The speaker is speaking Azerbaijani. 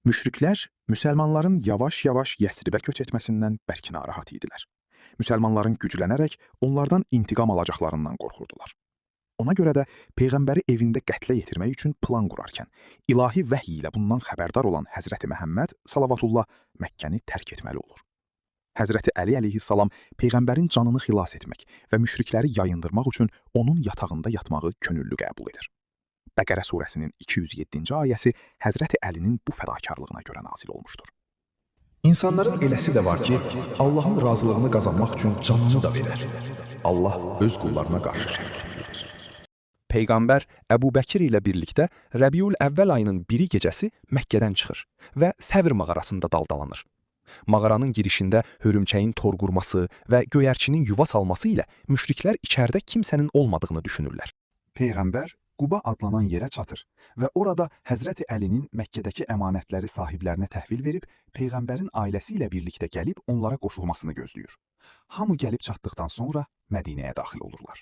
Müşriklər müsəlmanların yavaş-yavaş Yəsribə köç etməsindən bərk narahat idilər. Müsəlmanların güclənərək onlardan intiqam alacaqlarından qorxurdular. Ona görə də peyğəmbəri evində qətlə yetirmək üçün plan qurarkən, ilahi vəhy ilə bundan xəbərdar olan Həzrəti Məhəmməd salavatullah Məkkəni tərk etməli olur. Həzrəti Əli əleyhissalam peyğəmbərin canını xilas etmək və müşrikləri yayındırmaq üçün onun yatağında yatmağı könüllü qəbul edir. Bəqərə surəsinin 207-ci ayəsi Həzrəti Əlinin bu fədakarlığına görə nazil olmuşdur. İnsanların eləsi də var ki, Allahın razılığını qazanmaq üçün canını da verər. Allah öz qullarına qarşı şəfqətlidir. Peyğəmbər Əbu Bəkir ilə birlikdə Rəbiül Əvvəl ayının biri gecəsi Məkkədən çıxır və Səvr mağarasında daldalanır. Mağaranın girişində hörümçəyin tor qurması və göyərçinin yuva salması ilə müşriklər içəridə kimsənin olmadığını düşünürlər. Peyğəmbər Quba adlanan yerə çatır və orada Həzrəti Əlinin Məkkədəki əmanətləri sahiblərinə təhvil verib peyğəmbərin ailəsi ilə birlikdə gəlib onlara qoşulmasını gözləyir. Hamı gəlib çatdıqdan sonra Mədinəyə daxil olurlar.